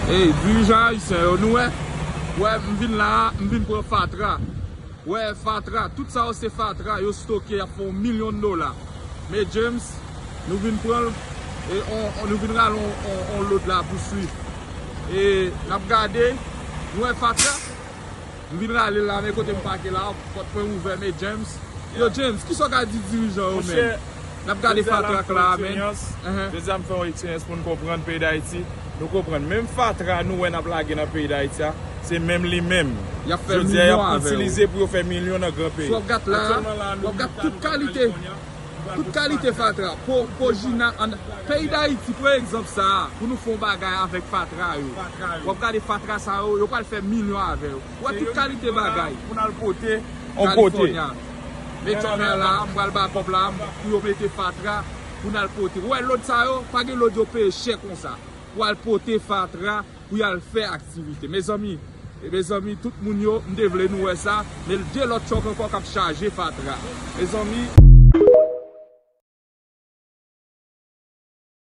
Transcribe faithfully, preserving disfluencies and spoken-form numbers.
Ey, dirijan ayisyen yo, nou wè, wè, m vin la, m vin pran fatra. Wè, fatra, tout sa yo se fatra, yo stoke, y ap fè yon milyon dola. Men James, nou vin pran l, e on, on, nou vin rale on, on, on lòt la pou Swift. E n ap gade, nou wè fatra, m vin rale l la, men kote m pake la, pòt mwen ouvè, men James. Yo, James, kisa w ka di dirijan yo, men? N ap gade fatra k la, men. Jodi a m fè yon eksperyans pou n konprann peyi Dayiti. Nou konprann. Menm fatra nou wè n ap lage nan peyi Dayiti a, se menm li menm. Y ap fè milyon avè yo. Jodi a, y ap itilize pou yo fè milyon nan gran peyi. Si w ap gade la, w ap gade tout kalite, tout kalite fatra. Po, po jina, an, peyi Dayiti, pran egzanp sa a, pou nou fè yon bagay avèk fatra yo. W ap gade fatra sa yo, yo pral fè milyon avè yo. Wè tout kalite bagay. Pou n al pote, on pote. California. Men chòfè la, m pral ba kòb la, pou yo mete fatra, pou n al pote. Wè lòd sa yo, pa gen lòd yo peye chè konsa. Pou al pote fatra, pou y al fè aktivite. Mezanmi, e mezanmi, tout moun yo, m te vle nou wè sa, men de lòt chòk ankò k ap chaje fatra. Mezanmi,